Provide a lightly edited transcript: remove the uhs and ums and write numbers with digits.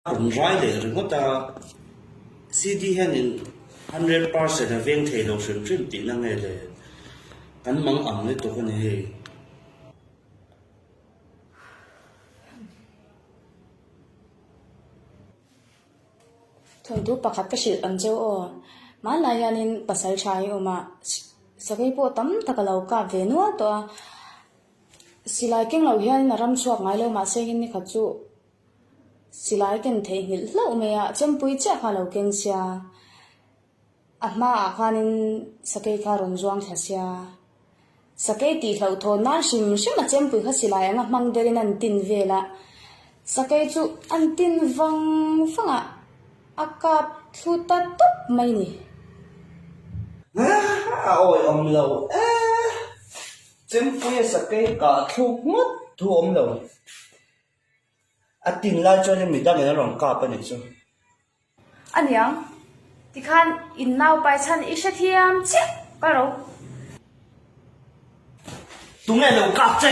Rawn rai leh ringawt a, CD hianin 100% a veng thei lo hrim hrim tihna nge le? Kan mang ang lutuk a ni hei. Thawnthu pakhat ka hrilh ang cheu aw. Hmanlai hianin pasal tha hi a awm a, sakei pawh tam tak a lo kap ve nual tawh a. Silai keng lo hianin a ram chhuak ngai lo mahse engin ni khat chu Silai ken theihnghilh hlauh mai a, chempui chiah kha a lo keng sia. A hmaah khanin sakei kha a rawn zuang thla sia. Sakei tih hlauhthawn nan hrim hrim a chempui kha silai anga hmang berin an tin vel a. Sakei chu an tin vang vang a, a kap thlu ta tawp mai ni. A awihawm lo e, chempuia sakei kah thluk ngawt thu awm lo. A tin lai chuanin midangin a rawn kap a nih chu. A niang, tikhan in nau pai chhan i hrethiam chiah ka ro. Tunge lo kap che?